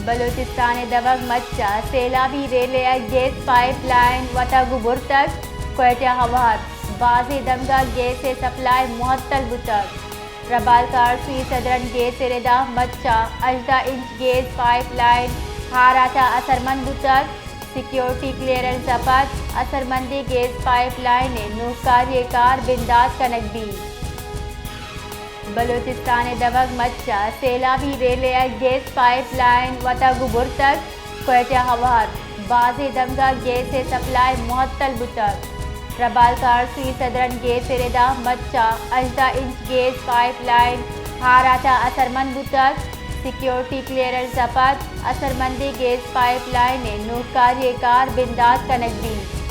بلوچستان ءِ دمگ مچ ءَ سیلابی ریلے ءِ گیس پائپ لائن وت ءَ گوں برتگ، کوئٹہ ءَ ہوار بازیں دمگ ءَ گیس ءِ سپلائی معطل بوتگ۔ ربالکار سوئی سدرن گیس ءِ ردا مچ ءَ ہژدہ انچ گیس پائپ لائن ہارات ءَ اثرمند بوتگ۔ سیکیورٹی کلیئرنس ءَ پد اثرمندیں گیس پائپ لائن ءِ نوکاری ءِ کار بندات کنگ بیت۔ بلوچستان ءِ دمگ مچ ءَ سیلابی ریلے ءِ گیس پائپ لائن وت ءَ گوں برتگ، کوئٹہ ءَ ہوار بازیں دمگ ءَ گیس ءِ سپلائی معطل بوتگ۔ ربالکار سوئی سدرن گیس ءِ ردا مچ ءَ ہژدہ انچ گیس پائپ لائن ہارات ءَ اثرمند بوتگ۔ سیکیورٹی کلیئرنس ءَ پد اثرمندیں گیس پائپ لائن ءِ نوکاری ءِ کار بندات کنگ بیت۔